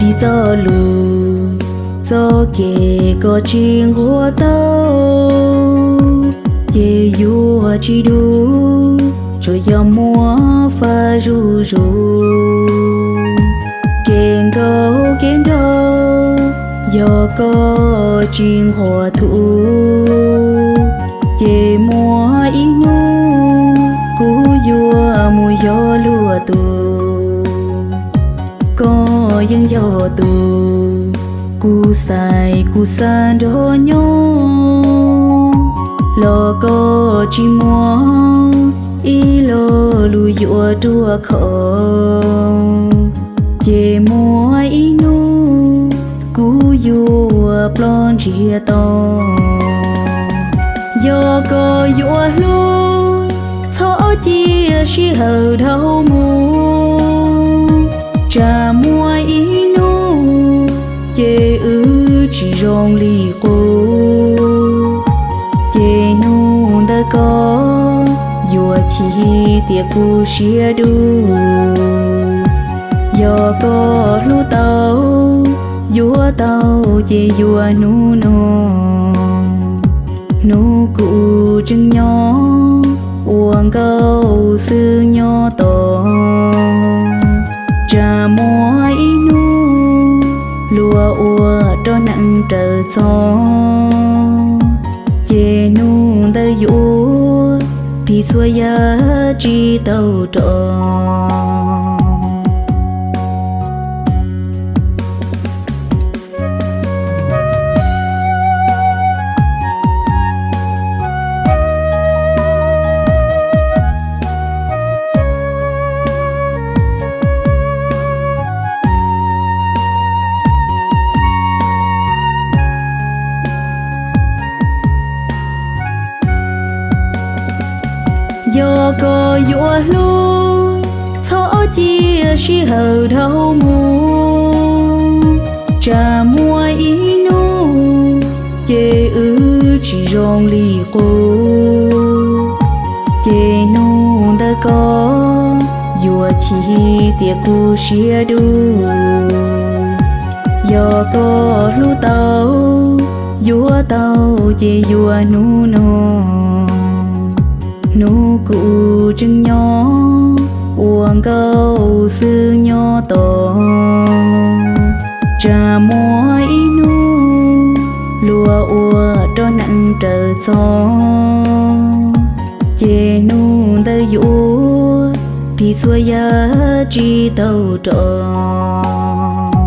Piv txoj lus, txoj kev koj tsis nquag tau, ces yuav tsis dub, tsuas yog muab faj zuj zus. Kev nkauj kev nraug, yog koj tsis nquag thuv, ces muaj ib hnub kuv yuav mus yog luag tus. Koj yeej yog tus kuv xaiv kuv xav nrog nyob, los koj tsis muaj ib lo lus yuav ruaj khov, ces muaj ib hnub kuv yuav ploj ntsiag to. Yog koj yuav hlub, txhob cia sij hawm dhau mus, tsam muaj ib hnub ces wb tsis zoo li qub, ces hnub ntawd koj yuav chim tias kuv siab dub. Yog koj hlub tau, yuav tau ces yuav hnub no, hnub kuv tseem nyob ua nkauj xwb nyob tos, tsam muaj ib hnub luag ua rau neej raws txog, ces hnub ntawd yuav tiv txhua yam tsis tau rov. Yog koj yuav hlub, txhob cia sij hawm dhau mus, tsam muaj ib hnub ces wb tsis zoo li qub, ces hnub ntawd koj yuav chim tias kuv siab dub. Yog koj hlub tau, yuav tau ces yuav hnub no, hnub kuv tseem nyob ua nkauj xwb nyob tos, tsam muaj ib hnub luag ua rau neej raws txog, ces hnub ntawd yuav tiv txhua yam tsis tau rov.